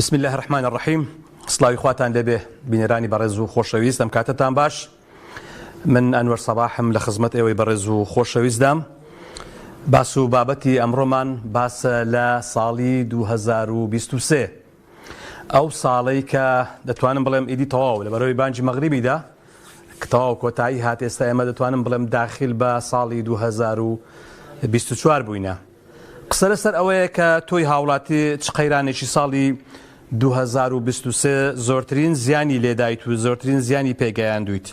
بسم اللە الرحمن الرحیم سڵاوی خواتان لێبێ بینەرانی بەڕێز و خۆشەویست ئەم کاتەتان باش من ئەنوەر سەباحم لە خزمەت ئێوەی بەڕێز و خۆشەویستدام باس و بابەتی ئەمڕۆمان باسە لە ساڵی 2023 ئەو ساڵەی کە دەتوانم بڵێم ئیدی تەواو لە بەرەوەی بانجی مەغریبیدا تەواو کۆتایی هات ئێستا ئێمە دەتوانم بڵێم داخل بە ساڵی 2024 بووینە قسە لەسەر ئەوەیە کە تۆی هاوڵاتی چ قەیرانێکی ساڵی 2023 زۆرترین زیانی لێدایت و زۆرترین زیانی پێگەیاندویت.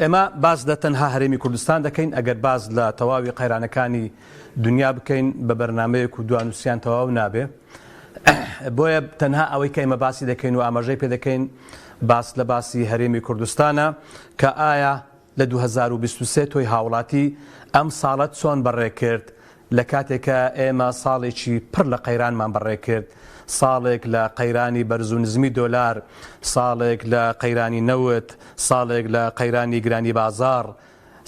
ئێمە باس لە تەنها هەرێمی کوردستان دەکەین ئەگەر باس لە تەواوی قەیرانەکانی دنیا بکەین بە بەرنمەیەک و دوانووسیان تەواو نابێ بۆیە تەنها ئەوەی کە ئێمە باسی دەکەین و ئاماژەی پێ دەکەین باس لە باسی هەرێمی کوردستانە کە ئایا لە 2023 تۆی هاوڵاتی ئەم ساڵەت چۆن بەڕێ کرد لە کاتێک کە ئێمە ساڵێکی پڕ لە قەیرانمان بەڕێ کرد، ساڵێک لە قەیرانی بەرز و نزمی دۆلار، ساڵێک لە قەیرانی نەوت، ساڵێک لە قەیرانی گرانی بازاڕ،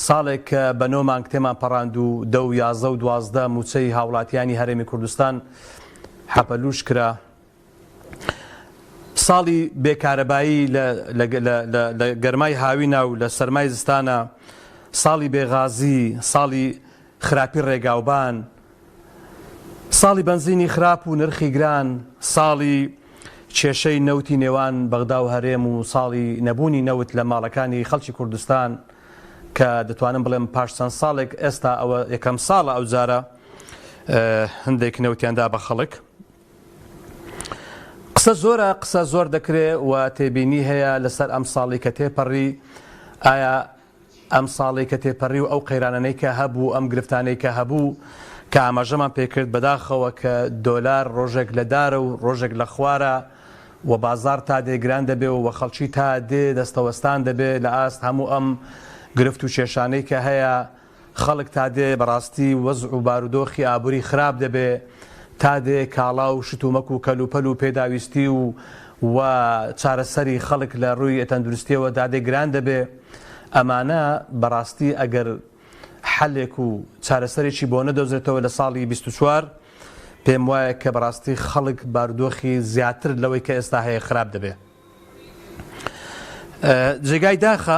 ساڵێک کە بە نۆ مانگ تێمان پەڕاند و دە و 11 و 12 مووچەی هاوڵاتیانی هەرێمی کوردستان حەپەلووش کرا. ساڵی بێ کارەبایی لە گەرمای هاوینە و لە سەرمای زستانە، ساڵی بێ غازی، ساڵی خراپی ڕێگاوبان، ساڵی بەنزینی خراپ و نرخی گران، ساڵی کێشەی نەوتی نێوان بەغدا و هەرێم و ساڵی نەبوونی نەوت لە ماڵەکانی خەڵکی کوردستان کە دەتوانم بڵێم پاش چەند ساڵێک ئێستا ئەوە یەکەم ساڵە ئەو جارە هەندێک نەوتیان دا بە خەڵک. قسە زۆرە، قسە زۆر دەکرێ و تێبینی هەیە لەسەر ئەم ساڵی کە تێپەڕی، ئایا ئەم ساڵی کە تێپەڕی و ئەو قەیرانانەی کە هەبوو، ئەم گرفتانەی کە هەبوو کە ئاماژەمان پێکرد، بەداخەوە کە دۆلار ڕۆژێک لە دارە و ڕۆژێک لە خوارە و بازاڕ تا دێ گران دەبێ و خەڵکی تا دێ دەستەوەستان دەبێ لە ئاست هەموو ئەم گرفت و کێشانەی کە هەیە، خەڵک تا دێ بەڕاستی وەزع و بارودۆخی ئابوری خراپ دەبێ، تا دێ کاڵا و شتومەک و کەلوپەل و پێداویستی و و چارەسەری خەڵک لە ڕووی تەندروستیەوە دادێ گران دەبێ، ئەمانە بەڕاستی ئەگەر حەلێک و چارەسەرێکی بۆ نەدۆزرێتەوە لە ساڵی 24 پێم وایە کە بەڕاستی خەڵک بارودۆخی زیاتر لەوەی کە ئێستا هەیە خراپ دەبێ. جێگای داخە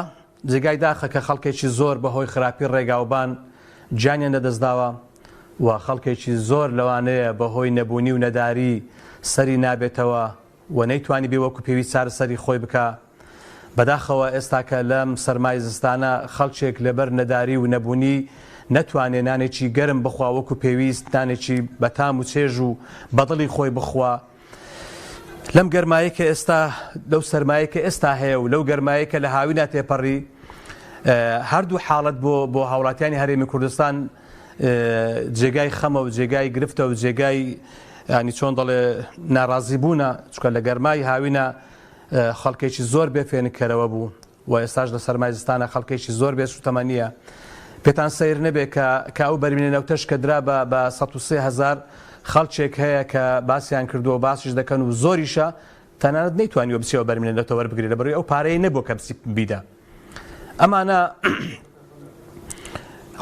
جێگای داخە کە خەڵکێکی زۆر بە هۆی خراپی ڕێگاوبان گیانیان لەدەستداوە و خەڵکێکی زۆر لەوانەیە بە هۆی نەبوونی و نەداری سەری نابێتەوە و نەیتوانیبێ وەکو پێویست چارەسەری خۆی بکا. بەداخەوە ئێستاکە لەم سەرمای زستانە خەڵکێک لەبەر نەداری و نەبوونی نەتوانێ نانێکی گەرم بخوا وەکو پێویست نانێکی بەتام و چێژ و بەدڵی خۆی بخوا، لەم گەرمایەی کە ئێستا لەو سەرمایەی کە ئێستا هەیە و لەو گەرمایەی کە لە هاوینا تێپەڕی هەردوو حاڵەت بۆ بۆ هاوڵاتیانی هەرێمی کوردستان جێگای خەمە و جێگای گرفتە و جێگای ینی چۆن دەڵێ ناڕازی بوونە چکە لە گەرمای هاوینە خەڵکێکی زۆر بێ فێنککەرەوە بوو و ئێستاش لە سەرمای زستانە خەڵکێکی زۆر بێ سوتەمەنیە. پێتان سەیر نەبێ کە کە ئەو بەرمیلە نەوتەش کە درا بە بە 103 هەزار خەڵکێک هەیە کە باسیان کردووە و باسیش دەکەن و زۆریشە تەنانەت نەیتوانیوە بچێ ئەو بەرمیلە نەوتە وەربگرێ لەبەرئەوەی ئەو پارەی نەبووە کە بچی بیدا. ئەمانە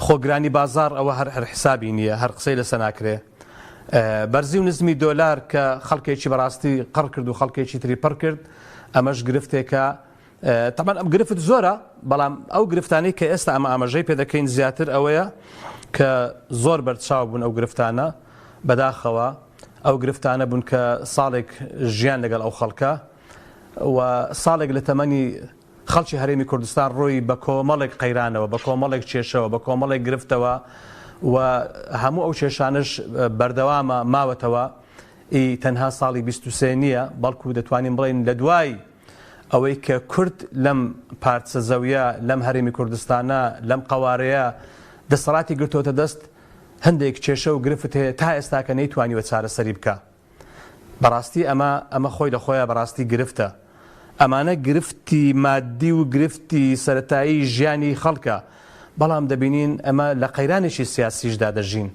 خۆ گرانی بازاڕ ئەوە هەر هەر حسابی نییە هەر قسەی لەسە ناکرێ. بەرزی و نزمی دۆلار کە خەڵکێکی بەڕاستی قڕ کرد و خەڵکێکی تری پڕ کرد ئەمەش گرفتێکە تەبعەن ئەم گرفت زۆرە بەڵام ئەو گرفتانەی کە ئێستا ئەمە ئاماژەی پێ دەکەین زیاتر ئەوەیە کە زۆر بەرچاو بوون ئەو گرفتانە بەداخەوە ئەو گرفتانە بوون کە ساڵێک ژیان لەگەڵ ئەو خەڵکە و ساڵێک لە تەمەنی خەڵکی هەرێمی کوردستان ڕۆی بە کۆمەڵێک قەیرانەوە بە کۆمەڵێک کێشەوە بە کۆمەڵێک گرفتەوە و هەموو ئەو کێشانش بەردەوامە ماوەتەوە ئی تەنها ساڵی 23 نییە بەڵکو دەتوانین بڵین لە دوای ئەوەی کە کورد لەم پارچە زەویە، لەم هەرێمی کوردستانە، لەم قەوارەیە دەسەڵاتی گرتۆتە دەست، هەندێک کێشە و گرفت هەیە تا ئێستاکە نەیتوانیوە چارەسەری بکا. بەڕاستی ئەمە ئەمە خۆی لە خۆیا بەڕاستی گرفتە. ئەمانە گرفتی مادی و گرفتی سەرەتایی ژیانی خەڵکە، بەڵام دەبینین ئەمە لە قەیرانێکی سیاسیشدا دەژین.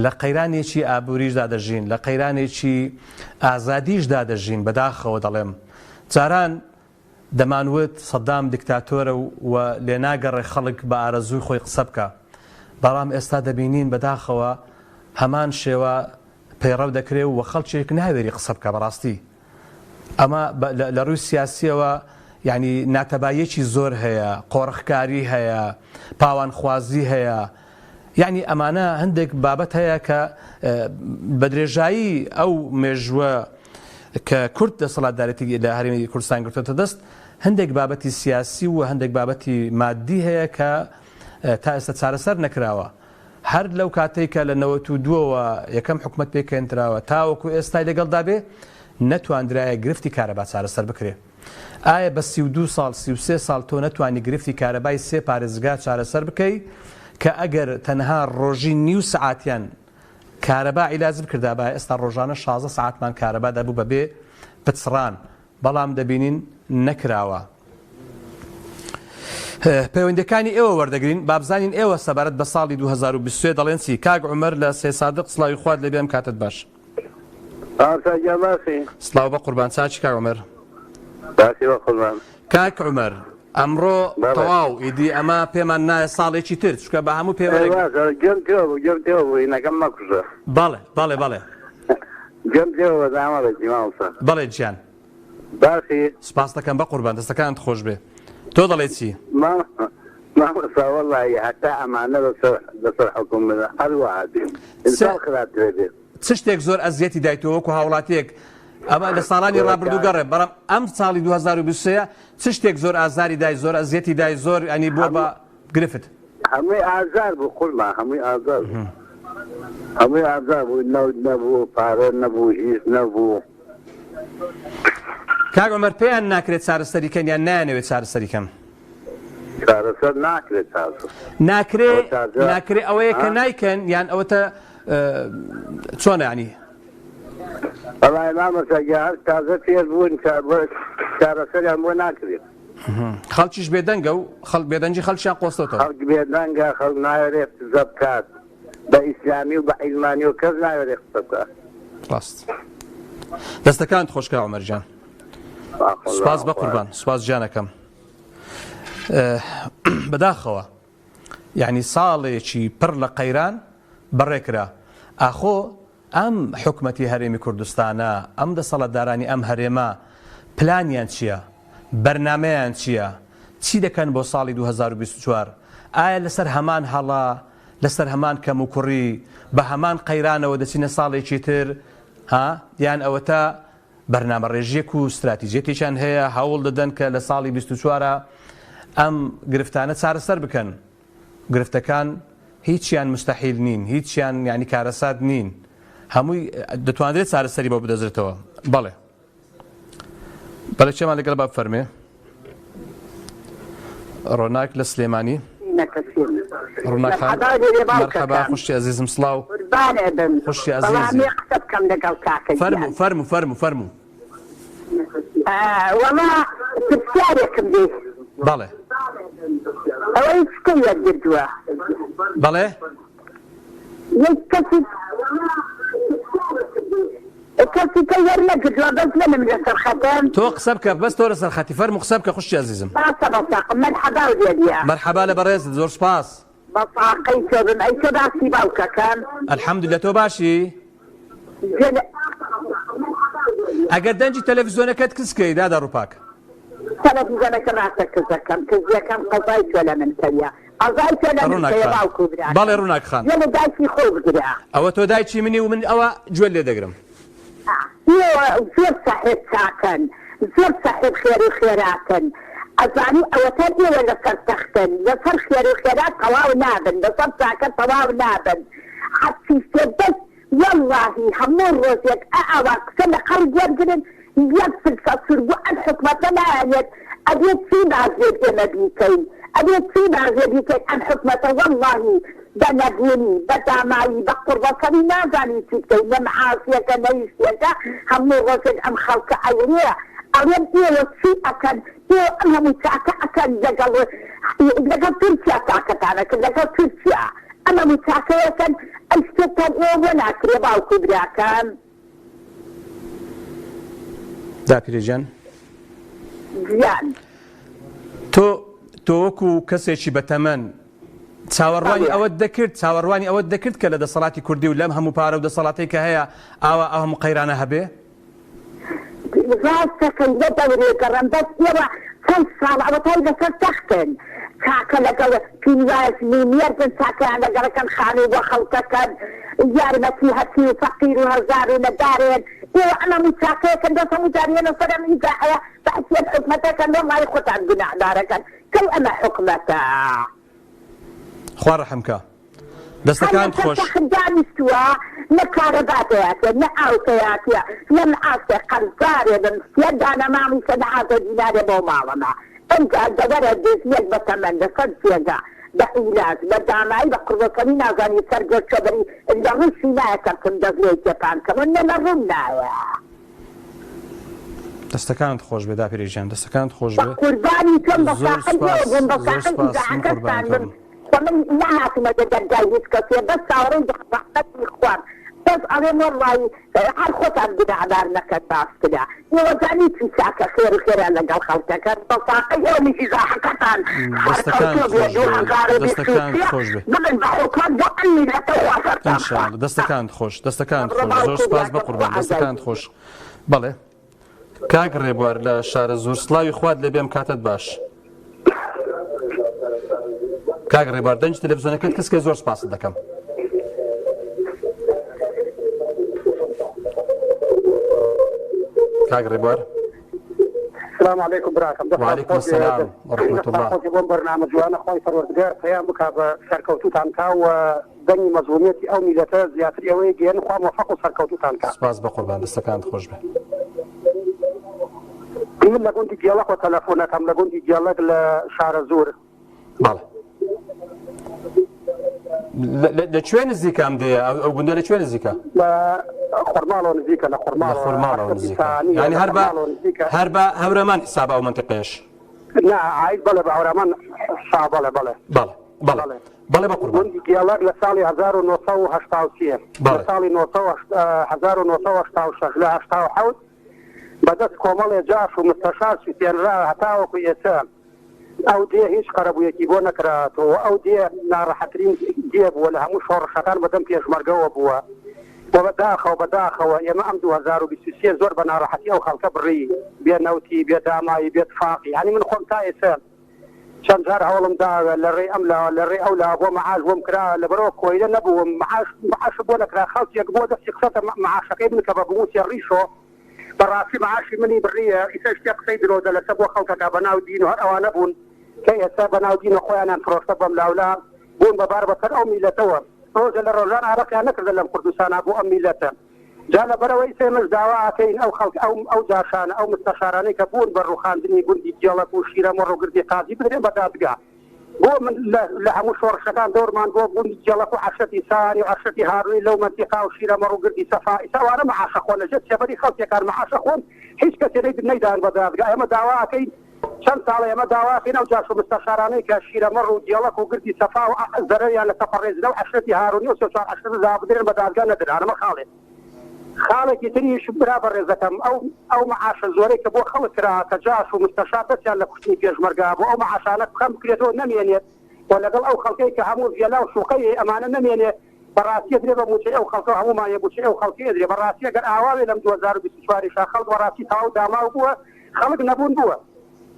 لە قەیرانێکی ئابووریشدا دەژین، لە قەیرانێکی ئازادیشدا دەژین، بەداخەوە دەڵێم. جاران دەمانوت سەدام دیکتاتۆرە و لێناگەڕێ خەڵک بە ئارەزووی خۆی قسە بکا، بەڵام ئێستا دەبینین بەداخەوە هەمان شێوە. پەیڕەو دەکرێ و خەڵکێک ناوێری قسە بکا بەڕاستی ئەمە لە ڕووی سیاسیەوە یعنی ناتەباییەکی زۆر هەیە قۆرخکاری هەیە پاوانخوازی هەیە یعنی ئەمانە هەندێک بابەت هەیە کە بە درێژایی ئەو مێژووە کە کورد دەسەڵاتدارێتی لە هەرێمی کوردستان گرتووەتە دەست هەندێک بابەتی سیاسی و هەندێک بابەتی مادی هەیە کە تا ئێستا چارەسەر نەکراوە. هەر لەو کاتەی کە لە 92ەوە یەکەم حکومەت پێکهێندراوە تاوەکو ئێستای لەگەڵدا بێ نەتواندرایە گرفتی کارەبا چارەسەر بکرێ. ئایا بە 32 ساڵ 33 ساڵ تۆ نەتوانی گرفتی کارەبای سێ پارێزگا چارەسەر بکەی کە ئەگەر تەنها ڕۆژی نیو سەعاتیان کارەبا عیلاج بکردابایە ئێستا ڕۆژانە 16 سەعاتمان کارەبا دەبوو بەبێ پچڕان بەڵام دەبینین نەکراوە. پەیوەندیەکانی ئێوە وەردەگرین بابزانین ئێوە سەبارەت بە ساڵی 2023 دەڵێن چی کاک عومەر لە سێسادق سڵاوی خوات لێبێ ئەم کاتت باش. مامۆستا گیان باشی؟ سڵاو بە قوربان چاکی کاک عومەر؟ باشی بە قوربان. کاک عومەر ئەمڕۆ بەڵێ. تەواو ئیدی ئەمە پێمان نایە ساڵێکی تر چونکە بە هەموو ئێ پێوەرێک باشە گوێم پێوە بوو گوێم پێوە بوو هینەکەم مەکوژە. بەڵێ بەڵێ بەڵێ. گوێم پێوە بە زامەڵێکی مامۆستا. بەڵێ گیان. باشی؟ سپاست دەکەم بەقوربان دەستەکانت خۆش بێ تۆ دەڵێی چی؟ مامۆستا وەڵاهی هەتا ئەمانە لەسەر لەسەر حوکم بن هەر وەها بێ ئینسان خراپترە بێ. چ شتێک زۆر ئەزیەتی دای تۆ وەکو هاوڵاتیەک ئەمە لە ساڵانی ڕابردوو گەڕێ بەڵام ئەم ساڵی 2023 چ شتێک زۆر ئازاری دای زۆر ئەزیەتی دای زۆر ئەنی بووە بە گرفت؟ هەمووی ئازار بوو قوربان هەمووی ئازار بوو هەمووی ئازار بوو نەوت نەبوو پارە نەبوو هیچ نەبوو. کاک عومەر پێیان ناکرێت چارەسەری کەن یان نایانەوێت چارەسەری کەن؟ چارەسەر ناکرێت چارەسەر. ناکرێ ناکرێ ئەوەیە کە نایکەن یان ئەوەتە چۆنە ینی؟ وەڵای مامۆستا گیان هەر تازە فێر بوون چارەسەریان بۆ ناکرێت. خەڵکیش بێدەنگە و خەڵک بێدەنگی خەڵکیان قۆستۆتەوە. خەڵک بێدەنگە خەڵک نایەوێت قسە بکات. بە ئیسلامی و بە عیلمانی و کەس ناوێرێ قسە بکا. ڕاست. دەستەکانت خۆش کاک عومەر گیان. سوپاس بە قوربان سوپاس گیانەکەم. بەداخەوە یعنی ساڵێکی پڕ لە قەیران بەڕێکرا ئاخۆ ئەم حکومەتی هەرێمی کوردستانە، ئەم دەسەڵاتدارانی ئەم هەرێمە پلانیان چیە؟ بەرنامەیان چیە؟ چی دەکەن بۆ ساڵی 2024؟ ئایا لەسەر هەمان هەڵە، لەسەر هەمان کەموکوڕی، بە هەمان قەیرانەوە دەچینە ساڵێکی تر؟ ها؟ یان ئەوەتا بەرنامەڕێژیەک و ستراتیجیەتێکیان هەیە هەوڵ دەدەن کە لە ساڵی 24 ئەم گرفتانە چارەسەر بکەن؟ گرفتەکان هیچیان موستەحیل نین، هیچیان یانی کارەسات نین، هەمووی دەتوانرێت چارەسەری بۆ بدۆزرێتەوە. بەڵێ. بەڵێ کێمان لەگەڵ با بفەرمێ. ڕۆناک لە سلێمانی. ڕووناک خان مەرحەبا خوشکی ئەزیزم سڵاو. خوشکی ئەزیزی. فەرموو فەرموو فەرموو فەرموو. وەڵا پرسیارێکم بێ. بەڵێ. ئەوەی شتە یەکگرتووە. بەڵێ. یەک کەسی کەسی کە وەرنەگرتووە بەس منم لەسەر خەتم. تۆ قسە بکە بەس تۆ لەسەر خەتی فەرموو قسە بکە خوشکی ئەزیزم. باشە بەساقم مەرحەبا و لێبیە. مەرحەبا لە بەڕێزت زۆر سوپاس. بەساقەی تۆ بم ئەی تۆ باشی باوکەکەم. الحمدللە تۆ باشی. ئەگەر دەنگی تەلەفزیۆنەکەت کز کەی دادە ڕووپاک. تەلەفزیۆنەکە ڕاستە کز دەکەم کزیەکەم قەزای تۆ لە من کەویە قەزای تۆ لە من ڕووناک کەویە خان باوک و براکەم بەڵێ ڕووناک خان گوێ لە دایکی خۆو بگرە. ئەوە تۆ دایکی منی و من ئەوە گوێت لێ دەگرم. ئێوە زۆر ساحێب چاکەن زۆر ساحێب خێر و خێراتن ئەزانی ئەوەتا ئێوە لەسەر تەختن لەسەر خێر و خێرات تەواو نابن لەسەر چاکە تەواو نابن هەرچی شتێ بەس وەڵاهی هەموو ڕۆژێک ئائاوا قسە لە خەڵک وەرگرن یەک فلسە سوربوو ئەم حکومەتە نایانێت ئەبێ چی بازێک ئێمە بیکەین ئەبێ چی بازێ بیکەین ئەم حکومەتە وەڵاهی بە نەبوونی بە داماوی بە قوڕبەسەری نازانین چی بکەین نە معاشێکە نە هیچ شتێکە هەموو ڕۆژێک ئەم خەڵکە ئەوڕێ ئەڵێم ئێوە چی ئەکەن ئێوە ئەم هەموو چاکە ئەکەن لەگەڵ لەگەڵ تورکیا چاکەتان ئەکرد لەگەڵ تورکیا ئەم هەموو چاکەیەکەن ئەی شتێکتان ئێوە بۆ ناکرێ باوک و براکەم. داپیرە گیان. گیان. تۆ تۆ وەکو کەسێکی بەتەمەن. چاوەڕوانی ئەوەت دەکرد چاوەڕوانی ئەوەت دەکرد کە لە دەسەڵاتی کوردی و لەم هەموو پارە و دەسەڵاتەی کە هەیە ئاوا ئەو هەموو قەیرانە هەبێ؟ ڕاست دەکەی لە دەورێ گەڕێم بەس ئێوە چەند ساڵە ئەوەتای لەسەر تەختن چاکە لەگەڵ پینواز مێردن چاکەیان لەگەڵەکەن خانوو بۆ خەڵکەکەن یارمەتی هەتیو و فەقیر و هەژار و نەدارێن ئێوە ئەم هەموو چاکەیەکەن بەس هەموو جار یەنە سەر ئەم ئیزاعەیە بەعسی ئەم حکومەتەکەن وەڵڵاهی خۆتان گوناهدارەکەن کەی ئەمە حکومەتە؟ خوا ڕەحم کا. دەستەکانت هەر خۆش. لەسەر تەخت دانیشتووە نە کارەبا پەیاتیە نە ئاو پەیاتیە نە معاشێ قەرزارێ بم سێ دانە ماڵیشە نەهاتە دینارێ بۆ ماڵەمە ئنجا دەوەرە دزیەک بە تەمەن لەسەر جێگا بە عیلاج بە دامایی بە قوڕبەسەری نازانی سەر گۆشت چۆبەری لە ڕووشی نایە کەمتم دەست لێی تێپان کەمەوە نە لە ڕووم نایە. دەستەکانت خۆش بێ داپیرە گیان دەستەکانت خۆش بە بێ قوربانی تۆم بە زۆر ساقەی سوپاس ئێوە بم بە زۆر ساقەی سوپاس من قوربانی ئیزاعەکەشتان تۆ بم بم. خۆ من نەهاتومەتە دەرگای هیچ کەسێ بەس چاوەڕێی ڕەحمەتی خوام بەس ئەڵێم وەڵڵاهی هەر خۆتان گوناهبار نەکەن باشترە ئێوە زانی چی چاکە خێر و خێران لەگەڵ خەڵکەکەن بە ساقەی ئێوە ئیزاعەکەتان دەستەکانت سەرکەوتوو بێ خۆش بێ 2023 دەستەکانت خۆش بێ ببن بە حکومەت بۆ ئەم میللەتە خوا سەرتان ان شاء خا اللە دەستەکانت خۆش دەستەکانت ئەبڕۆ خۆش زۆر باوکو سوپاس براکەم خوا بەقوربان ئازای دەستەکانت خۆش بەڵێ کاک ڕێبوار لە شارەزوور سڵاوی خوات لێبێ ئەم کاتەت باش. کاک ڕێبوار دەنگی تەلەفزیۆنەکەت کز کە زۆر سپاست دەکەم. کاک ڕێبوار السلام علیکم براکەم دەستان وعلیکم خۆش بێ السلام ورحمة دەستان الله خۆش بێ بۆم بەرنامە جوانە خوای پەروەردگار پەیام بکا بە سەرکەوتووتان کا و دەنگی مەزڵومیەتی ئەو میلەتە زیاتر ئێوەی گەیەن خوا مۆفەق و سەرکەوتوتان کا. سپاس بەقوربان دەستەکانت خۆش بێ. من لە گوندی گێڵەکۆ تەلەفۆن ئەکەم لە گوندی گێڵەک لە شارەزوور. بەڵێ لە کوێ نزیکە ئەم دێیە ئەو گوندە لە کوێ نزیکە؟ لە خورماڵەوە نزیکە لە لە خورماڵەوە خورماڵەوە عەشرەتی نزیکە سانیە یانی لە هەر بە خورماڵەوە نزیکە. هەر بە هەورامان حسابە ئەو مەنتیقەیەش. نا عاید بەڵێ بە هەورامان حساب بەڵێ بەڵێ. بەڵێ بەڵێ بەڵێ. بەڵێ بە قوربان. گوندی گێڵەک لە ساڵی 1983 لە بەڵێ. ساڵی 1986 لە 87 بە دەست کۆمەڵێ جاش و مستەشار سوتێنرا هەتاوەکو ئێستا ئەو دێ هیچ قەرەبوویەکی بۆ نەکراتەوە ئەو دێ ناڕەحەترین دێ بووە لە هەموو شۆڕشەکان بەدەم پێشمەرگەوە بووە و بەداخەوە بەداخەوە ئێمە ئەم 2023 زۆر بە ناڕەحەتی ئەو خەڵکە بڕی بێ نەوتی بێ دامایی بێ تفاقی یانی من خۆم تا ئێستا چەند جار هەوڵم داوە لە ڕێی ئەم لاوە لە ڕێی ئەو لاوە بۆ مەعاش بۆم کرا لەبەرئەوە کۆیلە نەبووم معاش معاشم بۆ نەکرا خەڵکێک بۆ دەستی قسەتە معاشەکەی من کە بە بموتێ ڕیشۆ بەڕاستی معاشی منی بڕیە ئیسە شتێ قسەی درۆ دەلەسە بۆ خەڵکەکە بەناو دین و هەر ئەوانە بوون کە ئێستا بەناو دینە خۆیانیان فرۆشتە بەم لاولا بوون بە بار بەسەر ئەو میلەتەوە ڕۆژە لە ڕۆژان ئارەقیان نەکردە لەم کوردستانا بۆ ئەم میلەتە جا لەبەرئەوەی ئێمەش داوا ئەکەین ئەو خەڵک ئەو ئەو جاشانە ئەو مستەشارانەی کە بوون بە ڕووخاندنی گوندی گێڵەک و شیرەمەڕ و گردی قازی بدرێن بە دادگا بۆ من لە لە هەموو شۆڕشەکان دەورمان بۆ گوندی گێڵەک و عەشرەتی سانی و عەشرەتی هارونی لەو مەنتیقا و شیرەمەڕ و گردی سەفا ئیسا ئەوانە مەعاشە خۆن لە ژێر سێبەری خەڵکێکان مەعاشە خۆن هیچ کەسێ نەی نەیدان بە دادگا ئێمە داوا ئەکەین چەند ساڵە ئێمە داوا ئەکەین ئەو جاش و مستەشارانەی کە شیرەمەڕ و گێڵەک و گردی سەفا و زەرەریان لە تەپەڕێزرە و عەشرەتی هارونی و سێ چوار عەشرەتە دا بدرێن بە دادگا نەدران ئەمە خاڵێک. خاڵێکی تریش برا بەڕێزەکەم ئەو ئەو مەعاشە زۆرەی کە بۆ خەڵک کرا کە جاش و مستەشار دەستیان لە کوشتنی پێشمەرگە بۆ ئەو مەعاشانە کەم بکرێتەوە نەمێنێت و لەگەڵ ئەو خەڵکەی کە هەموو ڤێلا و شوقەی ئەمانە نەمێنێ بەڕاستی ئەدرێ بە موچەی ئەو خەڵکە و هەموومان یە موچەی ئەو خەڵکەی ئەدرێ بەڕاستی ئەگەر ئاوا بێ لەم 2024 یشا خەڵک بەڕاستی تەواو داماو بووە خەڵک نەبوون بووە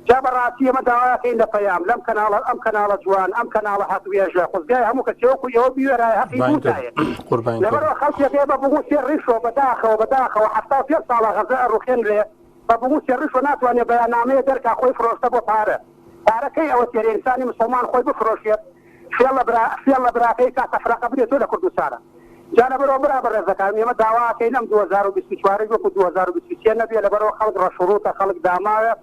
جا بەڕاستی ئێمە داوا ئەکەین لە پەیام لەم کەناڵە ئەم کەناڵە جوان ئەم کەناڵە هەق وێژە خوزگای هەموو کەسێ وەکو ئێوە بیوێرایە هەقی قوربانی تۆ بوتایە قوربانی تۆ لەبەرئەوە خەڵکێک هەیە بە بغوسێ ڕیشۆ بەداخەوە بەداخەوە 75 ساڵە غەزە ئەڕوخێنرێ بە بغوسێ ڕیشۆ ناتوانێ بەیاننامەیە دەرکا خۆی فرۆشتە بۆ پارە پارە کەی ئەوە تێرێ ئینسانی مسوڵمان خۆی بفرۆشێت فێڵ لە برا فێڵ لە براکەی کا تەفرەقە برێ تۆ لە کوردستانە جا لەبەرئەوە برا بەڕێزەکانم ئێمە داوا ئەکەین ئەم 2024 ەش وەکو 2023 نەبێ لەبەرئەوە خەڵک ڕەشوڕوتە خەڵک داماوە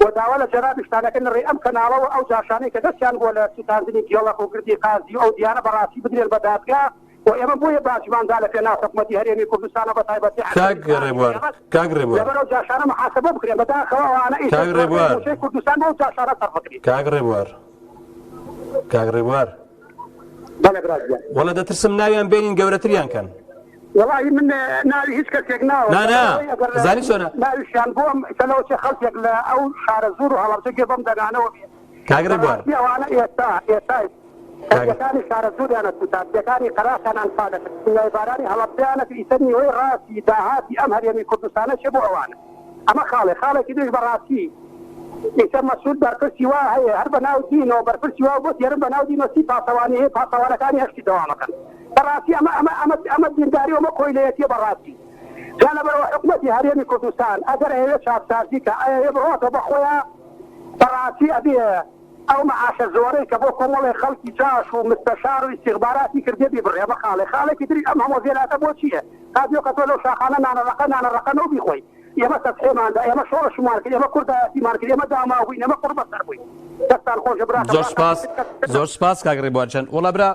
و داوا لە جەنابیشتان ئەکەین لە ڕێی ئەم کەناڵەوە ئەو جاشانەی کە دەستیان بووە لە سوتاندنی گێڵەک و گردی قازی و ئەو دیانە بەڕاستی بدرێن بە دادگا و ئێمە بۆیە باجمان دا لە پێناو حکومەتی هەرێمی کوردستان و بە تایبەتی کاک عەشرەتی ڕێبوار گێڵەک کاک ڕێبوار لەبەر ئەو جاشانە محاسبە بکرێن بەداخەوە ئەوانە ئیشە کاک زۆربەی ڕێبوار موچەی کوردستان بەو جاشانە سەرف بکرێ. کاک ڕێبوار کاک ڕێبوار. بەڵێ برا گیان. وەڵا دەترسم ناویان بێنین گەورەتریان کەن. وەڵاهی من ناوی هیچ کەسێک ناوە نا نا لەبەرئەوەی ئەگەر زانی چۆنە. ناویشیان بۆم ئیستا لەوەچێ خەڵکێک لە ئەو شارەزوور و هەڵەبجە گوێ بەم دەنگانەوە بێ کاک ڕێبوار. بەڕاستی ئەوانە ئێستا ئێستا. تەنگەکانی شارەزووریان ئەسووتاند، دێکانی قەراخیان ئەنفال ئەکرد، کیمیایبارانی هەڵەبجەیان ئەکرد، ئیتر نیوەی ڕاستی داهاتی ئەم هەرێمی کوردستانە چێ بۆ ئەوانە. ئەمە خاڵێ. خاڵێکی دیش بە ڕاستی ئیتر مەسعود بەرپرسی وا هەیە هەر بە ناو دینەوە بەرپرسی وا بۆ تێرم بە ناو دینەوە چی پاسەوانی هەیە پاسەوانەکانی هەشتی دەوام ئەکەن. بە ڕاستی ئەمە ئەمە ئەمە ئەمە دینداری و ئەمە کۆیلەیەتیە بە ڕاستی. جا لەبەرئەوە حکومەتی هەرێمی کوردستان ئەگەر ئەیەوێ چاکسازی کا ئەیەوێ بڕواتەوە بە خۆیا بە ڕاستی ئەبێ ئەو مەعاشە زۆرەی کە بۆ کۆمەڵێ خەڵکی جاش و مستەشار و ئیستیخباراتی کردیە بیبڕێ ئەمە خاڵێ خاڵێکی تریش ئەم هەموو ڤێلاتە بۆ چیە تا دوێکە تۆ لەو شاخانە نانە ڕەقە نانە ڕەقە نەو بیخۆی ئێمە سەتحێمان دا ئێمە شۆڕشمان کرد ئێمە کوردایەتیمان کرد ئێمە داماو بووین ئێمە قوڕ بەسەر بووین دەستان خۆش براکەم زۆر سپاس زۆر سپاس کاک ڕێبوار جان وەڵا برا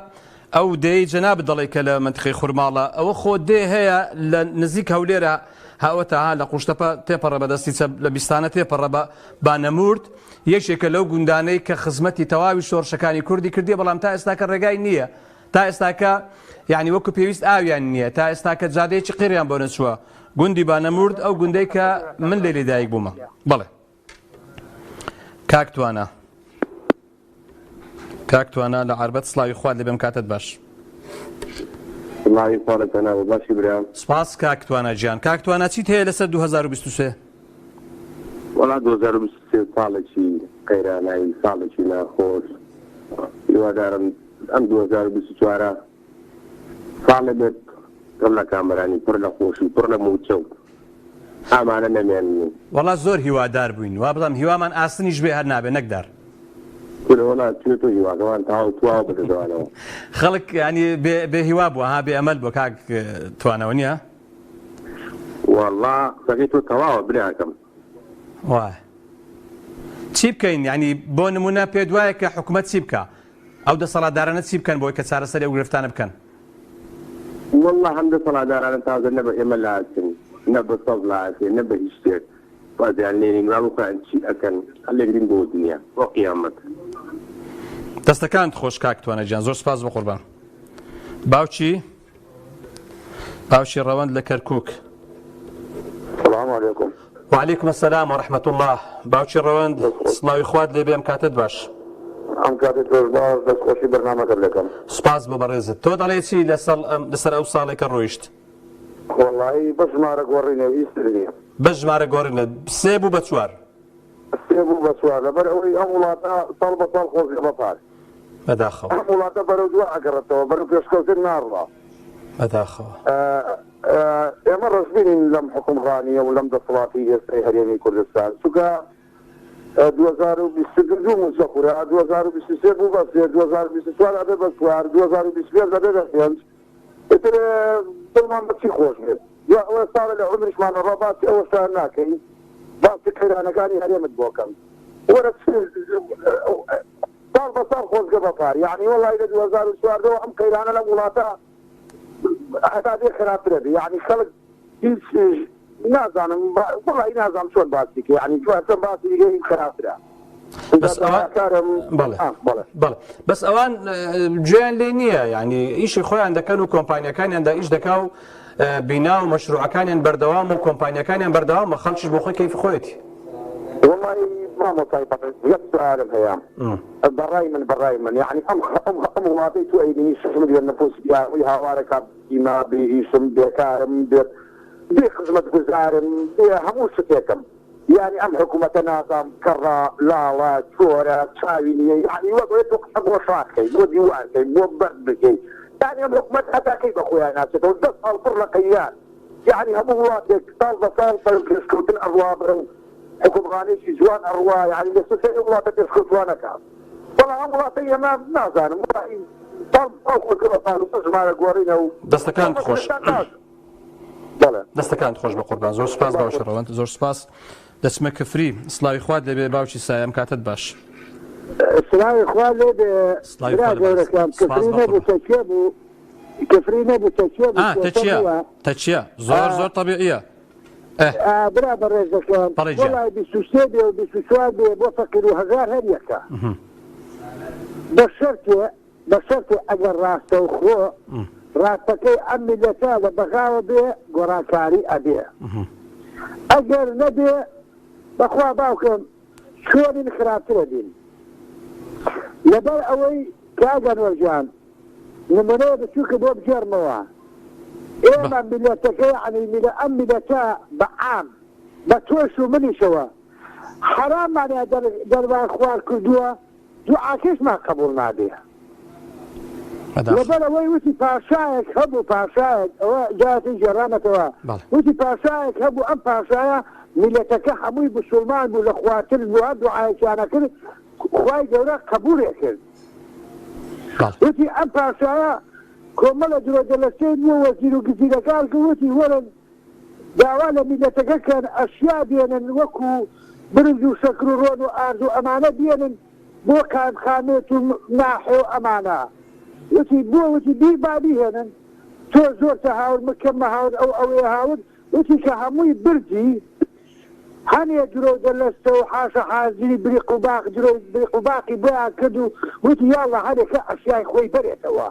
ئەو دێی جەنابت دەڵێی کە لە مەنتیقەی خورماڵە ئەوە خۆ دێ هەیە لە نزیک هەولێرە هاوەتە ها لە قوشتەپە تێپەڕە بە دەستی چەپ لە بیستانە تێپەڕە بە بانەمورد یەکێکە لەو گوندانەی کە خزمەتی تەواوی شۆڕشەکانی کوردی کردیە بەڵام تا ئێستاکە ڕێگای نییە تا ئێستاکە یعنی وەکو پێویست ئاویان نییە تا ئێستاکە جادەیەکی قیریان بۆ نەچووە گوندی بانەمورد ئەو گوندەی کە من لێ لەدایک بوومە بەڵێ کاک توانا کاک توانا لە عەربەت سڵاوی خوات لێبێم کاتت باش. سڵاوی خوا لە جەنابت باشی برام. سپاس کاک توانا گیان. کاک توانا چیت هەیە لەسەر 2023؟ وەڵا 2023 ساڵێکی قەیرانایی ساڵێکی ناخۆش هیوادارم ئەم 2024 ساڵێ بێت پڕ لە کامەرانی پڕ لە خۆشی پڕ لە مووچە و ئامانە نەمێنن و. وەڵا زۆر هیوادار بووین وابزانم هیوامان ئاسنیش بێ هەر نابێ نەک دار. کورە وەڵا چوە تۆ هیواکەمان تەواو تواوە بە دەزوانەوە. خەڵک یانی بێ بێ هیوا بووە ها بێ ئەمەل بووە کاک توانەوە نیە؟ وەڵا قسەکەی تۆ تەواوە براکەم. وایە چی بکەین یانی بۆ نمونە پێت وایە کە حکومەت چی بکا؟ ئەو دەسەڵاتدارانە چی بکەن بۆی کە چارەسەری ئەو گرفتانە بکەن؟ وەڵڵا ئەم دەسەڵاتدارانە تازە نە بە ئێمە لاچن نە بە سەوز لاچێ نە بە هیچ شتێک وازیان لێنین وا بۆ خۆیان چی ئەکەن هەلێگرین بۆ دنیا بۆ قیامەت. دەستەکانت خۆش کاک توانا گیان زۆر سپاس بەقوربان باوکی باوکی ڕەوەند لە کەرکک. سلام علیکم. وعلیکم السلام ورحمة اللە باوکی ڕەوەند سڵاوی خوات لێ بێ ئەم کاتەت باش. ئەم کاتەت تۆش باش دەست خۆشی بەرنامەکەت دەکەم. سوپاس بۆ بەڕێزت تۆ دەڵێی چی لەسەڵ لەسەر ئەو ساڵەی کە ڕۆیشت؟ وەڵایی بەس ژمارە گۆڕینە هیچ تر نییە. بەس ژمارە گۆڕینە سێ بوو بە چوار. سێ بوو بە چوار لەبەر ئەوەی ئەم وڵاتە ساڵ بە ساڵ خۆزگە بە پار. بەداخەوە. ئەم وڵاتە بەرەو دوا ئەگەڕێتەوە بەرەو پێشکەوتن ناڕوا. بەداخەوە. ئێمە ڕەشبینین لەم حوکمڕانییە و لەم دەسەڵاتی ئێستای هەرێمی کوردستان، چونکە 2022 دوو مووچە خورا، 2023 بوو بە سێ، 2024 ئەبێ بە چوار، 2025 ئەبێ بە پێنج، ئیتر دڵمان بە چی خۆش بێت؟ دوای ئەوە ساڵە لە عومریشمان ئەڕوا باسی ئەوەشتان ناکەین، باسی قەیرانەکانی هەرێمت بۆ کەم. وەرە چ ساڵ بە ساڵ خۆزگە بە پار، یەعنی وەڵاهی لە 2014 وە ئەم قەیرانە لەم وڵاتە هەتا دێ خراپترە بێ یەعنی خەڵک هیچ نازانم وەڵی نازانم چۆن باسی کە یەعنی چۆن چۆن باسی دیگە خراپترە بەس ئەوان کارم بەڵێ بەڵێ بەس ئەوان گوێیان لێ نییە یعنی ئیشی خۆیان دەکەن و کۆمپانیەکانیاندا ئیش دەکا و بینا و مەشروعەکانیان بەردەوام و کۆمپانیەکانیان بەردەوامە خەڵکیش بۆ خۆی کەیفی خۆیەتی. وەڵی مامۆستای بەڕێز یەک سوالم هەیە بەڕای من بەڕای من یەعنی ئەم ئەم ئەم وڵاتەی تۆ ئەیبینی شەش ملیۆن نفوس یاخوی هاوارەکا بیمە بێ ئیشم بێکارم بێ بێ خزمەتگوزارم بێ هەموو شتێکم یانی ئەم حکومەتە نازام کەڕە لاڵە کۆرە چاوی نییە یانی وەک ئەوەی تۆ قسە بۆ شاخ کەی بۆ دیوار کەی بۆ بەرد بکەی یانی ئەم حکومەت هەتا کەی بە خۆیان ناچێتەوە دە ساڵ پڕ لە قەیران یانی هەموو وڵاتێک ساڵ بە ساڵ بەرەو پێشکەوتن ئەڕوا بەرەو حوکمڕانێکی جوان ئەڕوا یانی لە سەر ئەو وڵاتە پێشکەوتوانەکە بەڵام ئەم وڵاتەی ئێمە نازانم وەڵاهی ساڵ بە ساڵ خۆزگە بە ساڵ و ژمارە گۆڕینە و دەستەکانت خۆش. بەڵێ. دەستەکانت خۆش بە قوربان زۆر سوپاس باوکی ڕەوەند زۆر سوپاس دەچمە کفری سڵاوی خوات لێبێ باوکی سایە ئەم کاتەت باش. سڵاوی خوا لێبێ سڵاوی برا خوا لە بەڕێز گەورەکەم سوپاس کفری بە نەبوو قوربان. تەکیە بوو کفری نەبوو تەکیە بوو ئا کێشە تەکیە بووە تەکیە زۆر ئا زۆر تەبیعیە ئه. ئا برا بەڕێزەکەم بەڵێ گیان. وەڵای 23 بێ و 24 بێ بۆ فەقیر و هەژار هەر یەکە بە شەرتێ بە شەرتێ ئەگەر ڕاستەوخۆ ڕاستەکەی ئەم میللەتە لە بەغاوە بێ گۆڕانکاری ئەبێ ئەگەر نەبێ بەخوا باوکم چۆنین خراپترە بین لەبەر ئەوەی. کاک ئەنوەر گیان نمونەیە بچوکە بۆ بگێڕمەوە ئێمە میلەتەکە یەعنی میلە ئەم میلەتە بە عام بە تۆش و منیشەوە حەراممانیان دەر دەرمان خوار کردووە دوعاکەشمان قبوڵ نابێ لەبەر ئەوەی وتی پاشایەک هەبوو پاشایەک ئەوە جارێکی گێڕامەتەوە وتی پاشایەک هەبوو ئەم پاشایە میلەتەکە هەمووی بسوڵمان بوو لە خواترس بوو هەر دوعایەکیان ئەکرد خوای گەورە قبوڵێ کرد وتی ئەم پاشایە کۆمەڵە درۆ دەلەسەی بووە وەزیر و گزیرەکان کرد وتی وەرن داوا لە میلەتەکە کەن ئەشیا بێنن وەکو برنج و شەکر و ڕۆن و ئارد و ئەمانە بێنن بۆ قایمقامێت و ناحێ و ئەمانە وتی بۆ وتی بی با بیهێنن تۆ زۆرتە هاورد من کەممە هاورد ئەو ئەوەیە هاورد وتی کە هەمووی بردی هەنێ درۆ دەلەستە و حاشا حازری بریق و باق درۆی بریق و باقی بۆیان کرد و وتی یاڵڵا هەرێکە ئەشیای خۆی بەرێتەوە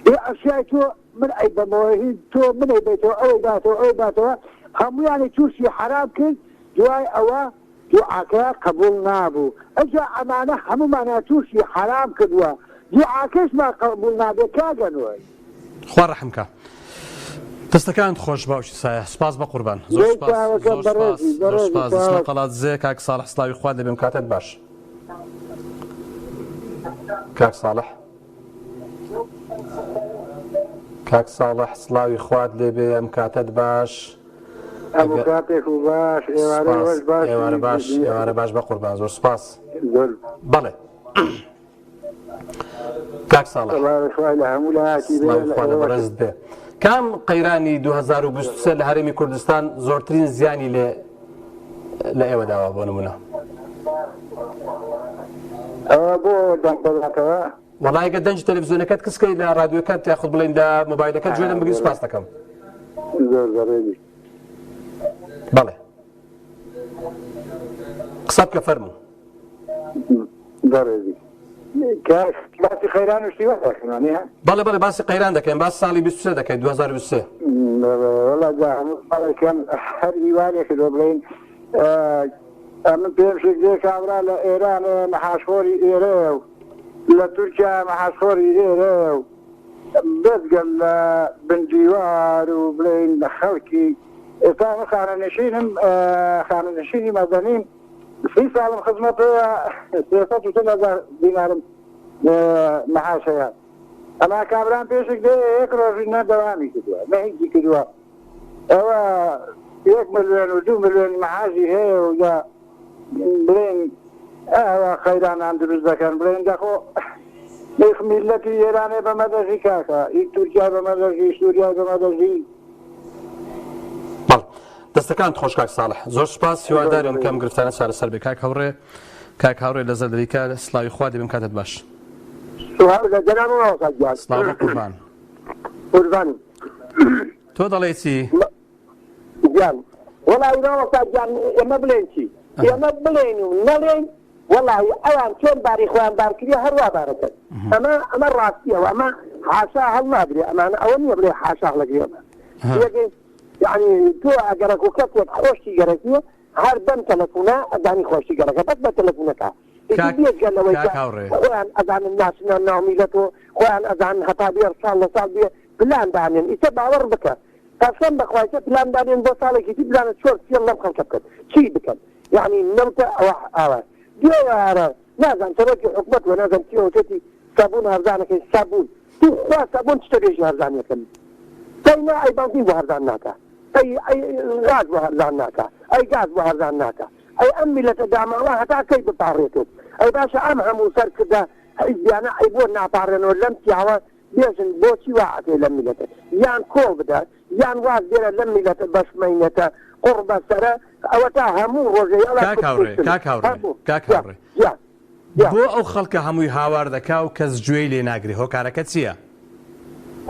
ئێ ئەشیای تۆ من ئەیبەمەوە هی تۆ من ئەیبەیتەوە ئەوەی باتەوە ئەوەی باتەوە هەموویانی تووشی حەرام کرد دوای ئەوە دوعاکەیان قبوڵ نابوو ئەجا ئەمانە هەموومانیان تووشی حەرام کردووە دوعاکەشمان قبوڵ نابێ کاک ئەنوەر. خوا ڕەحم کا. دەستەکانت خۆش باوکی سایە سوپاس بەقوربان زۆر دەی سوپاس چاوەکەم زۆر سوپاس بەڕێزی زۆر بەڕێزی سوپاس دەچمە چاوەکەم. قەڵادزێ کاک ساڵح سڵاوی خوات لێبێم کاتت باش کاک ساڵح کاک ساڵح سڵاوی خوات لێبێ ئەم کاتەت باش هەموو کاتێک و باش ئێوارەی وەش باش ئێوارە باش ئێوارە باش بە قوربان زۆر سپاس زۆر بەڵێ کاک ساڵح خوای لە هەموو لایەکی بێ سڵاوی خوا لە بەڕێزت بێ کام قەیرانی 2023 لە هەرێمی کوردستان زۆرترین زیانی لێ لە ئێوە داوە بۆ نمونە ئەوە بۆ دەنگ دەداتەوە وەڵای گەر دەنگی تەلەفزیۆنەکەت کز کەی لە ڕادیۆکەت یاخود بڵێین لە مۆبایلەکەت گوێ لەم بگری سوپاست دەکەم. زۆر بەڕێزی. بەڵێ قسە بکە فەرموو. بەڕێزی کاک باسی قەیران و شتی وا دەکەن وانیە؟ بەڵێ بەڵێ باسی قەیران دەکەین باسی ساڵی 23 دەکەین 2023. وەڵا جا هەموو ساڵێکم هەر هیوانێکت بۆ بڵێین ئەمن پێم شک دێ کابرا لە ئێرانێ مەحاشخۆری ئێرەیە و لە تورکیا مەحاشخۆری ئێرەیە و بێجگە لە بن دیوار و بڵێین خەڵکی ئێستا من خانەنشینم خانەنشینی مەدەنیم سی ساڵم خزمەت هەیە 340 هەزار دینارم مەحاش هەیە ئەما کابرام پێشک دێ یەک ڕۆژی نە دەوامی کردووە نە هیچی کردووە ئەوە یەک ملیۆن و دوو ملیۆن مەعاشی هەیە و جا بڵێن ئەوە قەیرانان دروست دەکەن بڵێن دەخۆ ئیخ میلەتی ئێرانێ بەمە دەژی کاکە ئی تورکیا بەمە دەژی سووریای بەمە دەژی. بەڵێ دەستەکانت خۆش کاک ساڵح زۆر سوپاس هیوادارین کەم گرفتانە چارەسەر بێ کاک هاوڕێ کاک هاوڕێ لە زەردەریکە سڵاوی خوا دەبم کاتت باش. سڵاو لە جەناب مامۆستا گیان. سڵاو بە قوربان. قوربانم. تۆ دەڵێی چی؟ گیان وەڵی مامۆستا گیان ئێمە بڵێن چی ئێمە بڵێن و نەڵێن وەڵی ئەوان چۆن باری خۆیان بارکردە هەروە بارەکەن ئەمە ئەمە ڕاستیەوە ئەمە حاشا هەڵ ناگرێ ئەمانە ئەوە نییە بڵێ حاشا هەڵەگرێ ئەمە یعنی تۆ ئەگەرەک و کەسێک خۆشی گەرەکیە هەر بەم تەلەفونە ئەزانی خۆشی گەرەکە بەس بە تەلەفونەکە بێجگە لەوەی خۆیان ئەزانن ناچنە ناو میلەت و خۆیان ئەزانن هەتا بێ ساڵ لە ساڵ بێ پلان دانێن ئیتر باوەڕ بکە قەسەم بەخوا ئیتر پلان دانێن بۆ ساڵێکی تر بزانە چۆن فێڵ لەم خەڵکە بکەن چی بکەن یەعنی نەوتە ئەوە ئاوا دوێوارە نازانم سەرۆکی حکومەت وە نازانم چی وتێتی سابوون هەرزانەکەی سابوون تو خوا سابوون چ بێژی هەرزانیەکەن ئەی نا ئەی بەنزین بۆ هەرزان ناکا ئەی ئەی غاز بۆ هەرزان ناکا ئەی گاز بۆ هەرزان ناکا ئەی ئەم میلەتە داماوە هەتا کەی بپاڕێتێت ئەی باشە ئەم هەموو سەرکردە حیزبیانە ئەی بۆ ناپاڕێنەوە لەم پیاوە بێژن بۆچی وا ئەکەی لەم میلەتە یان کۆڵ بدە یان واز بێنە لەم میلەتە بەش مەینەتە قوڕ بەسەرە ئەوەتا هەموو ڕۆژێ یاڵا کاک هاوڕێ کوشتن کاک هاوڕێ هەموو کاک یا هاوڕێ یا یا بۆ ئەو خەڵکە هەمووی هاوار دەکا و کەس گوێی لێ ناگرێ هۆکارەکە چییە؟